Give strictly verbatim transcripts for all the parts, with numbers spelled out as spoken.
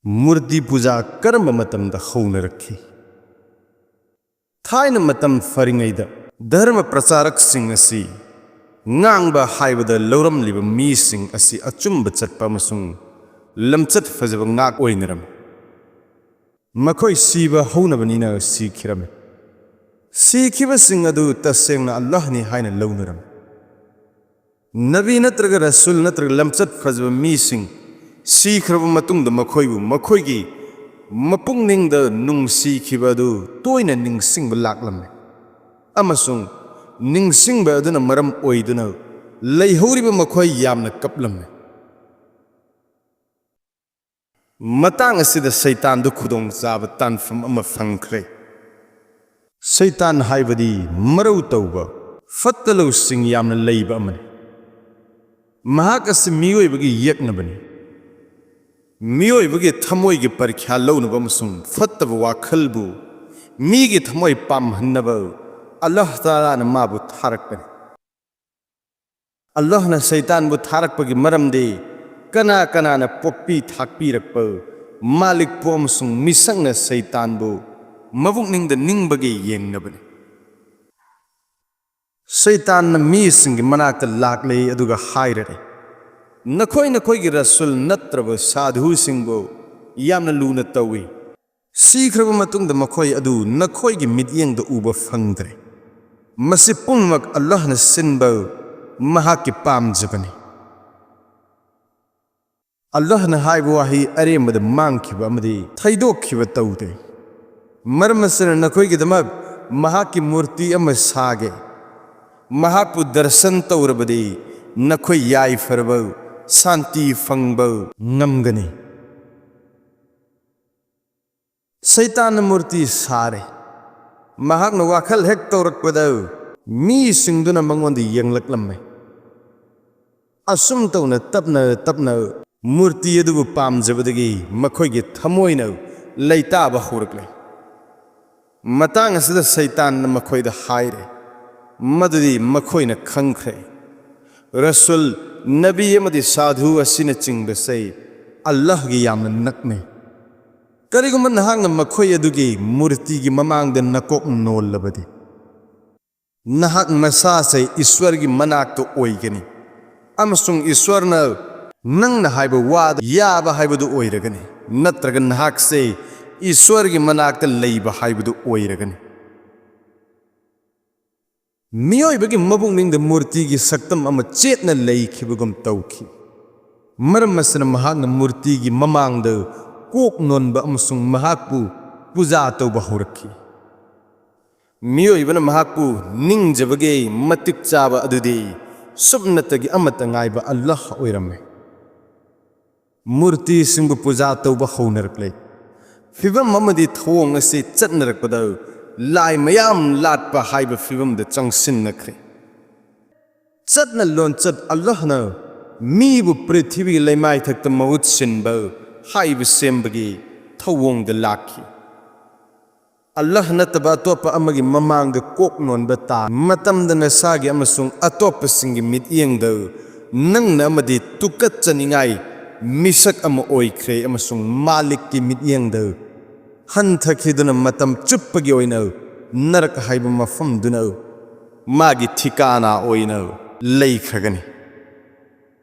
ꯃꯨꯔꯇꯤ ꯄꯨꯖꯥ ꯀꯔꯝꯕ ꯃꯇꯝꯗ ꯍꯧꯅꯔꯛꯈꯤ? ꯊꯥꯏꯅ ꯃꯇꯝ ꯐꯔꯤꯉꯩꯗ ꯙꯔꯃ ꯄ꯭ꯔꯆꯥꯔꯛꯁꯤꯡ ꯑꯁꯤ ꯉꯥꯡꯕ ꯍꯥꯏꯕꯗ ꯂꯧꯔꯝꯂꯤꯕ ꯃꯤꯁꯤꯡ ꯑꯁꯤ ꯑꯆꯨꯝꯕ ꯆꯠꯄ ꯑꯃꯁꯨꯡ ꯂꯝꯆꯠ ꯐꯖꯕ ꯉꯥꯛ ꯑꯣꯏꯅꯔꯝꯃꯤ꯫ ꯃꯈꯣꯏ ꯁꯤꯕ ꯍꯧꯅꯕꯅꯤꯅ ꯁꯤꯈꯤꯔꯝꯃꯤ꯫ ꯁꯤꯈꯤꯕꯁꯤꯡ ꯑꯗꯨ ꯇꯁꯦꯡꯅ ꯑꯜꯂꯥꯍꯅꯤ ꯍꯥꯏꯅ ꯂꯧꯅꯔꯝꯃꯤ꯫ ꯅꯕꯤ ꯅꯠꯇ꯭ꯔꯒ ꯔꯁꯨꯜ ꯅꯠꯇ꯭ꯔꯒ ꯂꯝꯆꯠ ꯐꯖꯕ ꯃꯤꯁꯤꯡ ꯁꯤꯈ꯭ꯔꯕ ꯃꯇꯨꯡꯗ ꯃꯈꯣꯏꯕꯨ ꯃꯈꯣꯏꯒꯤ ꯃꯄꯨꯛꯅꯤꯡꯗ ꯅꯨꯡꯁꯤꯈꯤꯕ ꯑꯗꯨ ꯇꯣꯏꯅ ꯅꯤꯡꯁꯤꯡꯕ ꯂꯥꯛꯂꯝꯃꯤ, ꯑꯃꯁꯨꯡ ꯅꯤꯡꯁꯤꯡꯕ ꯑꯗꯨꯅ ꯃꯔꯝ ꯑꯣꯏꯗꯨꯅ ꯂꯩꯍꯧꯔꯤꯕ ꯃꯈꯣꯏ ꯌꯥꯝꯅ ꯀꯞꯂꯝꯃꯤ꯫ ꯃꯇꯥꯡ ꯑꯁꯤꯗ ꯁꯩꯇꯥꯟꯗꯨ ꯈꯨꯗꯣꯡꯆꯥꯕ ꯇꯥꯟꯐꯝ ꯑꯃ ꯐꯪꯈ꯭ꯔꯦ꯫ ꯁꯩꯇꯥꯟ ꯍꯥꯏꯕꯗꯤ ꯃꯔꯧ ꯇꯧꯕ, ꯐꯠꯇ ꯂꯧꯁꯤꯡ ꯌꯥꯝꯅ ꯂꯩꯕ ꯑꯃꯅꯤ꯫ ꯃꯍꯥꯛ ꯑꯁꯤ ꯃꯤꯑꯣꯏꯕꯒꯤ ꯌꯦꯛꯅꯕꯅꯤ꯫ ꯃꯤꯑꯣꯏꯕꯒꯤ ꯊꯃꯣꯏꯒꯤ ꯄꯔꯤꯈ꯭ꯌꯥ ꯂꯧꯅꯕ ꯑꯃꯁꯨꯡ ꯐꯠꯇꯕ ꯋꯥꯈꯜꯕꯨ ꯃꯤꯒꯤ ꯊꯃꯣꯏ ꯄꯥꯝꯍꯟꯅꯕ ꯑꯜꯂꯥꯍ ꯇꯥꯂꯥꯅ ꯃꯥꯕꯨ ꯊꯥꯔꯛꯄꯅꯤ꯫ ꯑꯜꯂꯥꯍꯅ ꯁꯩꯇꯥꯟꯕꯨ ꯊꯥꯔꯛꯄꯒꯤ ꯃꯔꯝꯗꯤ ꯀꯅꯥ ꯀꯅꯥꯅ ꯄꯣꯛꯄꯤ ꯊꯥꯛꯄꯤꯔꯛꯄ ꯃꯥꯂꯤꯛꯄꯨ ꯑꯃꯁꯨꯡ ꯃꯤꯁꯛꯅ ꯁꯩꯇꯥꯟꯕꯨ ꯃꯕꯨꯛꯅꯤꯡꯗ ꯅꯤꯡꯕꯒꯤ ꯌꯦꯡꯅꯕꯅꯤ꯫ ꯁꯩꯇꯥꯟꯅ ꯃꯤꯁꯤꯡꯒꯤ ꯃꯅꯥꯛꯇ ꯂꯥꯛꯂꯦ ꯑꯗꯨꯒ ꯍꯥꯏꯔꯦ, "ꯅꯈꯣꯏ ꯅꯈꯣꯏꯒꯤ ꯔꯁꯨꯜ ꯅꯠꯇ꯭ꯔꯕ ꯁꯥꯙꯨꯁꯤꯡꯕꯨ ꯌꯥꯝꯅ ꯂꯨꯅ ꯇꯧꯏ꯫ ꯁꯤꯈ꯭ꯔꯕ ꯃꯇꯨꯡꯗ ꯃꯈꯣꯏ ꯑꯗꯨ ꯅꯈꯣꯏꯒꯤ ꯃꯤꯠꯌꯦꯡꯗ ꯎꯕ ꯐꯪꯗ꯭ꯔꯦ꯫ ꯃꯁꯤ ꯄꯨꯝꯅꯃꯛ ꯑꯜꯂꯥꯍꯅ ꯁꯤꯟꯕ ꯃꯍꯥꯛꯀꯤ ꯄꯥꯝꯖꯕꯅꯤ꯫" ꯑꯜꯂꯥꯍꯅ ꯍꯥꯏꯕ ꯋꯥꯍꯩ ꯑꯔꯦꯝꯕꯗ ꯃꯥꯡꯈꯤꯕ ꯑꯃꯗꯤ ꯊꯩꯗꯣꯛꯈꯤꯕ ꯇꯧꯗꯦ꯫ ꯃꯔꯝ ꯑꯁꯤꯅ ꯅꯈꯣꯏꯒꯤꯗꯃꯛ ꯃꯍꯥꯛꯀꯤ ꯃꯨꯔꯇꯤ ꯑꯃ ꯁꯥꯒꯦ꯫ ꯃꯍꯥꯛꯄꯨ ꯗꯔꯁꯟ ꯇꯧꯔꯕꯗꯤ ꯅꯈꯣꯏ ꯌꯥꯏꯐꯔꯕ, ꯁꯥꯟꯇꯤ ꯐꯪꯕ ꯉꯝꯒꯅꯤ꯫ ꯁꯩꯇꯥꯟꯅ ꯃꯨꯔꯇꯤ ꯁꯥꯔꯦ꯫ ꯃꯍꯥꯛꯅ ꯋꯥꯈꯜ ꯍꯦꯛ ꯇꯧꯔꯛꯄꯗ ꯃꯤꯁꯤꯡꯗꯨꯅ ꯃꯉꯣꯟꯗ ꯌꯦꯡꯂꯛꯂꯝꯃꯦ꯫ ꯑꯁꯨꯝ ꯇꯧꯅ ꯇꯞꯅ ꯇꯞꯅ ꯃꯨꯔꯇꯤ ꯑꯗꯨꯕꯨ ꯄꯥꯝꯖꯕꯗꯒꯤ ꯃꯈꯣꯏꯒꯤ ꯊꯃꯣꯏꯅ ꯂꯩꯇꯥꯕ ꯍꯧꯔꯛꯂꯦ꯫ ꯃꯇꯥꯡ ꯑꯁꯤꯗ ꯁꯩꯇꯥꯟꯅ ꯃꯈꯣꯏꯗ ꯍꯥꯏꯔꯦ ꯃꯗꯨꯗꯤ ꯃꯈꯣꯏꯅ ꯈꯪꯈ꯭ꯔꯦ, ꯔꯁꯨꯜ, ꯅꯕꯤ ꯑꯃꯗꯤ ꯁꯥꯙꯨ ꯑꯁꯤꯅꯆꯤꯡꯕꯁꯦ ꯑꯜꯂꯥꯍꯒꯤ ꯌꯥꯝꯅ ꯅꯛꯅꯩ꯫ ꯀꯔꯤꯒꯨꯝꯕ ꯅꯍꯥꯛꯅ ꯃꯈꯣꯏ ꯑꯗꯨꯒꯤ ꯃꯨꯔꯇꯤꯒꯤ ꯃꯃꯥꯡꯗ ꯅꯀꯣꯛ ꯅꯣꯜꯂꯕꯗꯤ, ꯅꯍꯥꯛ ꯅꯁꯥꯁꯦ ꯏꯁ꯭ꯋꯔꯒꯤ ꯃꯅꯥꯛꯇ ꯑꯣꯏꯒꯅꯤ, ꯑꯃꯁꯨꯡ ꯏꯁ꯭ꯋꯔꯅ ꯅꯪꯅ ꯍꯥꯏꯕ ꯋꯥꯗ ꯌꯥꯕ ꯍꯥꯏꯕꯗꯨ ꯑꯣꯏꯔꯒꯅꯤ, ꯅꯠꯇ꯭ꯔꯒ ꯅꯍꯥꯛꯁꯦ ꯏꯁ꯭ꯋꯔꯒꯤ ꯃꯅꯥꯛꯇ ꯂꯩꯕ ꯍꯥꯏꯕꯗꯨ ꯑꯣꯏꯔꯒꯅꯤ꯫ ꯃꯤꯑꯣꯏꯕꯒꯤ ꯃꯕꯨꯛꯅꯤꯡꯗ ꯃꯨꯔꯇꯤꯒꯤ ꯁꯛꯇꯝ ꯑꯃ ꯆꯦꯠꯅ ꯂꯩꯈꯤꯕꯒꯨꯝ ꯇꯧꯈꯤ꯫ ꯃꯔꯝ ꯑꯁꯤꯅ, ꯃꯍꯥꯛꯅ ꯃꯨꯔꯇꯤꯒꯤ ꯃꯃꯥꯡꯗ ꯀꯣꯛ ꯅꯣꯟꯕ ꯑꯃꯁꯨꯡ ꯃꯍꯥꯛꯄꯨ ꯄꯨꯖꯥ ꯇꯧꯕ ꯍꯧꯔꯛꯈꯤ꯫ ꯃꯤꯑꯣꯏꯕꯅ ꯃꯍꯥꯛꯄꯨ ꯅꯤꯡꯖꯕꯒꯤ ꯃꯇꯤꯛ ꯆꯥꯕ ꯑꯗꯨꯗꯤ ꯁꯨꯞꯅꯇꯒꯤ ꯑꯃꯠꯇ ꯉꯥꯏꯕ ꯑꯜꯂꯥꯍ ꯑꯣꯏꯔꯝꯃꯤ꯫ ꯃꯨꯔꯇꯤꯁꯤꯡꯕꯨ ꯄꯨꯖꯥ ꯇꯧꯕ ꯍꯧꯅꯔꯛꯂꯦ꯫ ꯐꯤꯚꯝ ꯑꯃꯗꯤ ꯊꯧꯑꯣꯡ ꯑꯁꯤ ꯆꯠꯅꯔꯛꯄꯗ ꯂꯥꯏ ꯃꯌꯥꯝ ꯂꯥꯠꯄ ꯍꯥꯏꯕ ꯐꯤꯚꯝꯗ ꯆꯪꯁꯤꯟꯅꯈ꯭ꯔꯦ꯫ ꯆꯠꯅ ꯂꯣꯟꯆꯠ ꯑꯜꯂꯥꯍꯅ ꯃꯤꯕꯨ ꯄ꯭ꯔꯤꯊꯤꯕꯤꯒꯤ ꯂꯩꯃꯥꯏꯊꯛꯇ ꯃꯍꯨꯠ ꯁꯤꯟꯕ ꯍꯥꯏꯕ ꯁꯦꯝꯕꯒꯤ ꯊꯧꯑꯣꯡꯗ ꯂꯥꯛꯈꯤ꯫ ꯑꯜꯂꯥꯍ ꯅꯠꯇꯕ ꯑꯇꯣꯞꯄ ꯑꯃꯒꯤ ꯃꯃꯥꯡꯗ ꯀꯣꯛ ꯅꯣꯟꯕ ꯇꯥ ꯃꯇꯝꯗ ꯅꯁꯥꯒꯤ ꯑꯃꯁꯨꯡ ꯑꯇꯣꯞꯄꯁꯤꯡꯒꯤ ꯃꯤꯠꯌꯦꯡꯗ ꯅꯪꯅ ꯑꯃꯗꯤ ꯇꯨꯀꯠꯆꯅꯤꯡꯉꯥꯏ ꯃꯤꯁꯛ ꯑꯃ ꯑꯣꯏꯈ꯭ꯔꯦ, ꯑꯃꯁꯨꯡ ꯃꯥꯂꯤꯛꯀꯤ ꯃꯤꯠꯌꯦꯡꯗ ꯍꯟꯊꯈꯤꯗꯨꯅ ꯃꯇꯝ ꯆꯨꯞꯄꯒꯤ ꯑꯣꯏꯅ ꯅꯔꯛ ꯍꯥꯏꯕ ꯃꯐꯝꯗꯨꯅ ꯃꯥꯒꯤ ꯊꯤꯀꯥꯅꯥ ꯑꯣꯏꯅ ꯂꯩꯈ꯭ꯔꯒꯅꯤ꯫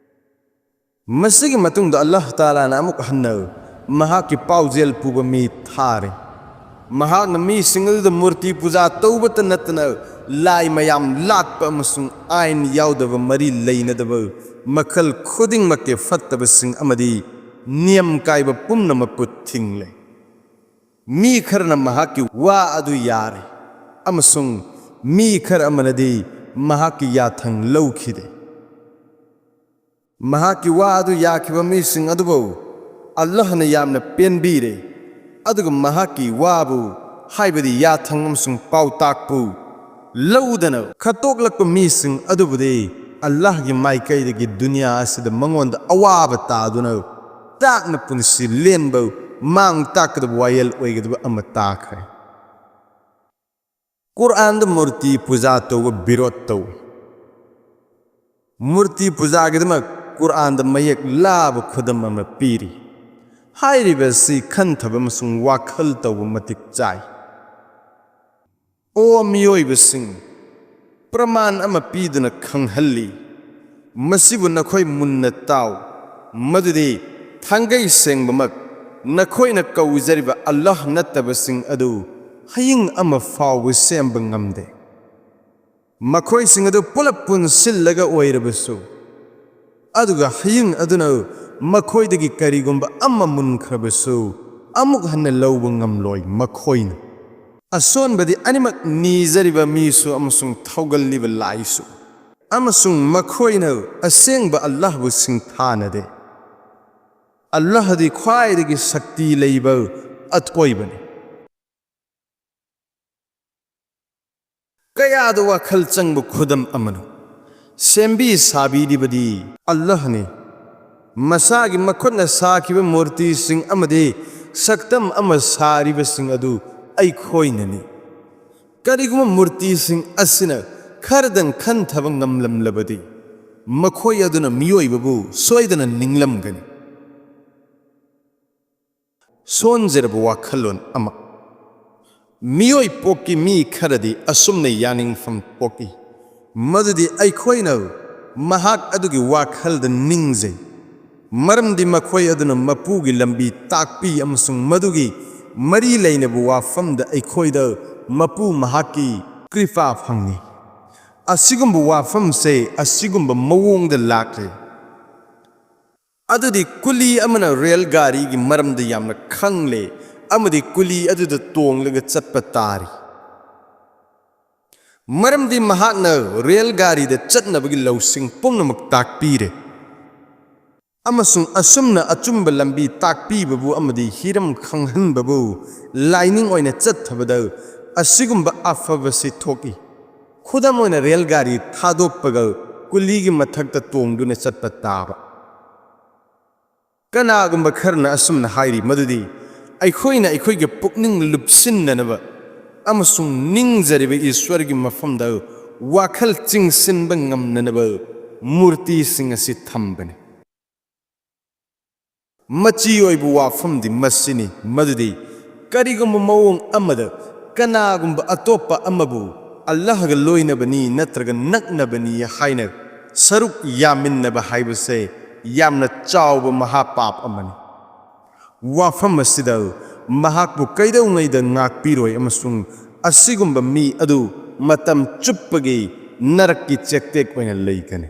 ꯃꯁꯤꯒꯤ ꯃꯇꯨꯡꯗ ꯑꯜꯂꯥꯍ ꯇꯥꯂꯥꯅ ꯑꯃꯨꯛ ꯍꯟꯅ ꯃꯍꯥꯛꯀꯤ ꯄꯥꯎꯖꯦꯜ ꯄꯨꯕ ꯃꯤ ꯊꯥꯔꯦ꯫ ꯃꯍꯥꯛꯅ ꯃꯤꯁꯤꯡ ꯑꯗꯨꯗ ꯃꯨꯔꯇꯤ ꯄꯨꯖꯥ ꯇꯧꯕꯇ ꯅꯠꯇꯅ ꯂꯥꯏ ꯃꯌꯥꯝ ꯂꯥꯠꯄ ꯑꯃꯁꯨꯡ ꯑꯥꯏꯟ ꯌꯥꯎꯗꯕ, ꯃꯔꯤ ꯂꯩꯅꯗꯕ ꯃꯈꯜ ꯈꯨꯗꯤꯡꯃꯛꯀꯤ ꯐꯠꯇꯕꯁꯤꯡ ꯑꯃꯗꯤ ꯅꯤꯌꯝ ꯀꯥꯏꯕ ꯄꯨꯝꯅꯃꯛꯄꯨ ꯊꯤꯡꯂꯦ꯫ ꯃꯤ ꯈꯔꯅ ꯃꯍꯥꯛꯀꯤ ꯋꯥ ꯑꯗꯨ ꯌꯥꯔꯦ, ꯑꯃꯁꯨꯡ ꯃꯤ ꯈꯔ ꯑꯃꯅꯗꯤ ꯃꯍꯥꯛꯀꯤ ꯌꯥꯊꯪ ꯂꯧꯈꯤꯗꯦ꯫ ꯃꯍꯥꯛꯀꯤ ꯋꯥ ꯑꯗꯨ ꯌꯥꯈꯤꯕ ꯃꯤꯁꯤꯡ ꯑꯗꯨꯕꯨ ꯑꯜꯂꯥꯍꯅ ꯌꯥꯝꯅ ꯄꯦꯟꯕꯤꯔꯦ, ꯑꯗꯨꯒ ꯃꯍꯥꯛꯀꯤ ꯋꯥꯕꯨ, ꯍꯥꯏꯕꯗꯤ ꯌꯥꯊꯪ ꯑꯃꯁꯨꯡ ꯄꯥꯎꯇꯥꯛꯄꯨ ꯂꯧꯗꯅ ꯈꯠꯇꯣꯛꯂꯛꯄ ꯃꯤꯁꯤꯡ ꯑꯗꯨꯕꯨꯗꯤ ꯑꯜꯂꯥꯍꯒꯤ ꯃꯥꯏꯀꯩꯗꯒꯤ ꯗꯨꯅꯤꯌꯥ ꯑꯁꯤꯗ ꯃꯉꯣꯟꯗ ꯑꯋꯥꯕ ꯇꯥꯗꯨꯅ ꯇꯥꯛꯅ ꯄꯨꯟꯁꯤ ꯂꯦꯟꯕ, ꯃꯥꯡ ꯇꯥꯛꯀꯗꯕ ꯋꯥꯌꯦꯜ ꯑꯣꯏꯒꯗꯕ ꯑꯃ ꯇꯥꯈ꯭ꯔꯦ꯫ ꯀꯨꯔꯥꯟꯗ ꯃꯨꯔꯇꯤ ꯄꯨꯖꯥ ꯇꯧꯕ ꯕꯤꯔꯣꯙ ꯇꯧ꯫ ꯃꯨꯔꯇꯤ ꯄꯨꯖꯥꯒꯤꯗꯃꯛ ꯀꯨꯔꯥꯟꯗ ꯃꯌꯦꯛ ꯂꯥꯕ ꯈꯨꯗꯝ ꯑꯃ ꯄꯤꯔꯤ꯫ ꯍꯥꯏꯔꯤꯕ ꯑꯁꯤ ꯈꯟꯊꯕ ꯑꯃꯁꯨꯡ ꯋꯥꯈꯜ ꯇꯧꯕ ꯃꯇꯤꯛ ꯆꯥꯏ꯫ ꯑꯣ ꯃꯤꯑꯣꯏꯕꯁꯤꯡ, ꯄ꯭ꯔꯃꯥꯟ ꯑꯃ ꯄꯤꯗꯨꯅ ꯈꯪꯍꯜꯂꯤ꯫ ꯃꯁꯤꯕꯨ ꯅꯈꯣꯏ ꯃꯨꯟꯅ ꯇꯥꯎ, ꯃꯗꯨꯗꯤ ꯊꯥꯡꯒꯩ ꯁꯦꯡꯕꯃꯛ ꯅꯈꯣꯏꯅ ꯀꯧꯖꯔꯤꯕ ꯑꯜꯂꯥꯍ ꯅꯠꯇꯕꯁꯤꯡ ꯑꯗꯨ ꯍꯌꯤꯡ ꯑꯃ ꯐꯥꯎꯕ ꯁꯦꯝꯕ ꯉꯝꯗꯦ꯫ ꯃꯈꯣꯏꯁꯤꯡ ꯑꯗꯨ ꯄꯨꯂꯞ ꯄꯨꯟꯁꯤꯜꯂꯒ ꯑꯣꯏꯔꯕꯁꯨ, ꯑꯗꯨꯒ ꯍꯌꯤꯡ ꯑꯗꯨꯅ ꯃꯈꯣꯏꯗꯒꯤ ꯀꯔꯤꯒꯨꯝꯕ ꯑꯃ ꯃꯨꯟꯈ꯭ꯔꯕꯁꯨ, ꯑꯃꯨꯛ ꯍꯟꯅ ꯂꯧꯕ ꯉꯝꯂꯣꯏ꯫ ꯃꯈꯣꯏꯅ ꯑꯁꯣꯟꯕꯗꯤ ꯑꯅꯤꯃꯛ ꯅꯤꯖꯔꯤꯕ ꯃꯤꯁꯨ ꯑꯃꯁꯨꯡ ꯊꯧꯒꯜꯂꯤꯕ ꯂꯥꯏꯁꯨ, ꯑꯃꯁꯨꯡ ꯃꯈꯣꯏꯅ ꯑꯁꯦꯡꯕ ꯑꯜꯂꯥꯍꯕꯨ ꯁꯤꯡꯊꯥꯅꯗꯦ꯫ ꯑꯜꯂꯥꯍꯗꯤ ꯈ꯭ꯋꯥꯏꯗꯒꯤ ꯁꯛꯇꯤ ꯂꯩꯕ ꯑꯊꯣꯏꯕꯅꯤ꯫ ꯀꯌꯥꯗ ꯋꯥꯈꯜ ꯆꯪꯕ ꯈꯨꯗꯝ ꯑꯃꯅꯣ! ꯁꯦꯝꯕꯤ ꯁꯥꯕꯤꯔꯤꯕꯗꯤ ꯑꯜꯂꯥꯍꯅꯤ꯫ ꯃꯁꯥꯒꯤ ꯃꯈꯨꯠꯅ ꯁꯥꯈꯤꯕ ꯃꯨꯔꯇꯤꯁꯤꯡ ꯑꯃꯗꯤ ꯁꯛꯇꯝ ꯑꯃ ꯁꯥꯔꯤꯕꯁꯤꯡ ꯑꯗꯨ ꯑꯩꯈꯣꯏꯅꯅꯤ꯫ ꯀꯔꯤꯒꯨꯝꯕ ꯃꯨꯔꯇꯤꯁꯤꯡ ꯑꯁꯤꯅ ꯈꯔꯗꯪ ꯈꯟꯊꯕ ꯉꯝꯂꯝꯂꯕꯗꯤ, ꯃꯈꯣꯏ ꯑꯗꯨꯅ ꯃꯤꯑꯣꯏꯕꯕꯨ ꯁꯣꯏꯗꯅ ꯅꯤꯡꯂꯝꯒꯅꯤ꯫ ꯁꯣꯟꯖꯔꯕ ꯋꯥꯈꯜꯂꯣꯟ ꯑꯃ꯫ ꯃꯤꯑꯣꯏ ꯄꯣꯛꯀꯤ ꯃꯤ ꯈꯔꯗꯤ ꯑꯁꯨꯝꯅ ꯌꯥꯅꯤꯡꯐꯝ ꯄꯣꯛꯏ, ꯃꯗꯨꯗꯤ ꯑꯩꯈꯣꯏꯅ ꯃꯍꯥꯛ ꯑꯗꯨꯒꯤ ꯋꯥꯈꯜꯗ ꯅꯤꯡꯖꯩ, ꯃꯔꯝꯗꯤ ꯃꯈꯣꯏ ꯑꯗꯨꯅ ꯃꯄꯨꯒꯤ ꯂꯝꯕꯤ ꯇꯥꯛꯄꯤ ꯑꯃꯁꯨꯡ ꯃꯗꯨꯒꯤ ꯃꯔꯤ ꯂꯩꯅꯕ ꯋꯥꯐꯝꯗ ꯑꯩꯈꯣꯏꯗ ꯃꯄꯨ ꯃꯍꯥꯛꯀꯤ ꯀ꯭ꯔꯤꯄꯥ ꯐꯪꯏ꯫ ꯑꯁꯤꯒꯨꯝꯕ ꯋꯥꯐꯝꯁꯦ ꯑꯁꯤꯒꯨꯝꯕ ꯃꯑꯣꯡꯗ ꯂꯥꯛꯂꯦ꯫ ꯑꯗꯨꯗꯤ ꯀꯨꯂꯤ ꯑꯃꯅ ꯔꯦꯜ ꯒꯥꯔꯤꯒꯤ ꯃꯔꯝꯗ ꯌꯥꯝꯅ ꯈꯪꯂꯦ ꯑꯃꯗꯤ ꯀꯨꯂꯤ ꯑꯗꯨꯗ ꯇꯣꯡꯂꯒ ꯆꯠꯄ ꯇꯥꯔꯤ꯫ ꯃꯔꯝꯗꯤ ꯃꯍꯥꯛꯅ ꯔꯦꯜ ꯒꯥꯔꯤꯗ ꯆꯠꯅꯕꯒꯤ ꯂꯧꯁꯤꯡ ꯄꯨꯝꯅꯃꯛ ꯇꯥꯛꯄꯤꯔꯦ꯫ ꯑꯃꯁꯨꯡ ꯑꯁꯨꯝꯅ ꯑꯆꯨꯝꯕ ꯂꯝꯕꯤ ꯇꯥꯛꯄꯤꯕꯕꯨ ꯑꯃꯗꯤ ꯍꯤꯔꯝ ꯈꯪꯍꯟꯕꯕꯨ ꯂꯥꯏꯅꯤꯡ ꯑꯣꯏꯅ ꯆꯠꯊꯕꯗ ꯑꯁꯤꯒꯨꯝꯕ ꯑꯐꯕꯁꯤ ꯊꯣꯛꯏ꯫ ꯈꯨꯗꯝ ꯑꯣꯏꯅ, ꯔꯦꯜ ꯒꯥꯔꯤ ꯊꯥꯗꯣꯛꯄꯒ ꯀꯨꯂꯤꯒꯤ ꯃꯊꯛꯇ ꯇꯣꯡꯗꯨꯅ ꯆꯠꯄ ꯇꯥꯕ꯫ ꯀꯅꯥꯒꯨꯝꯕ ꯈꯔꯅ ꯑꯁꯨꯝꯅ ꯍꯥꯏꯔꯤ ꯃꯗꯨꯗꯤ ꯑꯩꯈꯣꯏꯅ ꯑꯩꯈꯣꯏꯒꯤ ꯄꯨꯛꯅꯤꯡ ꯂꯨꯞꯁꯤꯟꯅꯅꯕ ꯑꯃꯁꯨꯡ ꯅꯤꯡꯖꯔꯤꯕ ꯏꯁ꯭ꯋꯔꯒꯤ ꯃꯐꯝꯗ ꯋꯥꯈꯜ ꯆꯤꯡꯁꯤꯟꯕ ꯉꯝꯅꯅꯕ ꯃꯨꯔꯇꯤꯁꯤꯡ ꯑꯁꯤ ꯊꯝꯕꯅꯤ꯫ ꯃꯆꯤ ꯑꯣꯏꯕ ꯋꯥꯐꯝꯗꯤ ꯃꯁꯤꯅꯤ, ꯃꯗꯨꯗꯤ ꯀꯔꯤꯒꯨꯝꯕ ꯃꯑꯣꯡ ꯑꯃꯗ ꯀꯅꯥꯒꯨꯝꯕ ꯑꯇꯣꯞꯄ ꯑꯃꯕꯨ ꯑꯜꯂꯥꯍꯒ ꯂꯣꯏꯅꯕꯅꯤ ꯅꯠꯇ꯭ꯔꯒ ꯅꯛꯅꯕꯅꯤ ꯍꯥꯏꯅ ꯁꯔꯨꯛ ꯌꯥꯃꯤꯟꯅꯕ ꯍꯥꯏꯕꯁꯦ ꯌꯥꯝꯅ ꯆꯥꯎꯕ ꯃꯍꯥꯄꯥꯞ ꯑꯃꯅꯤ꯫ ꯋꯥꯐꯝ ꯑꯁꯤꯗ ꯃꯍꯥꯛꯄꯨ ꯀꯩꯗꯧꯉꯩꯗ ꯉꯥꯛꯄꯤꯔꯣꯏ ꯑꯃꯁꯨꯡ ꯑꯁꯤꯒꯨꯝꯕ ꯃꯤ ꯑꯗꯨ ꯃꯇꯝ ꯆꯨꯞꯄꯒꯤ ꯅꯔꯛꯀꯤ ꯆꯦꯛꯇꯦꯛ ꯑꯣꯏꯅ ꯂꯩꯒꯅꯤ꯫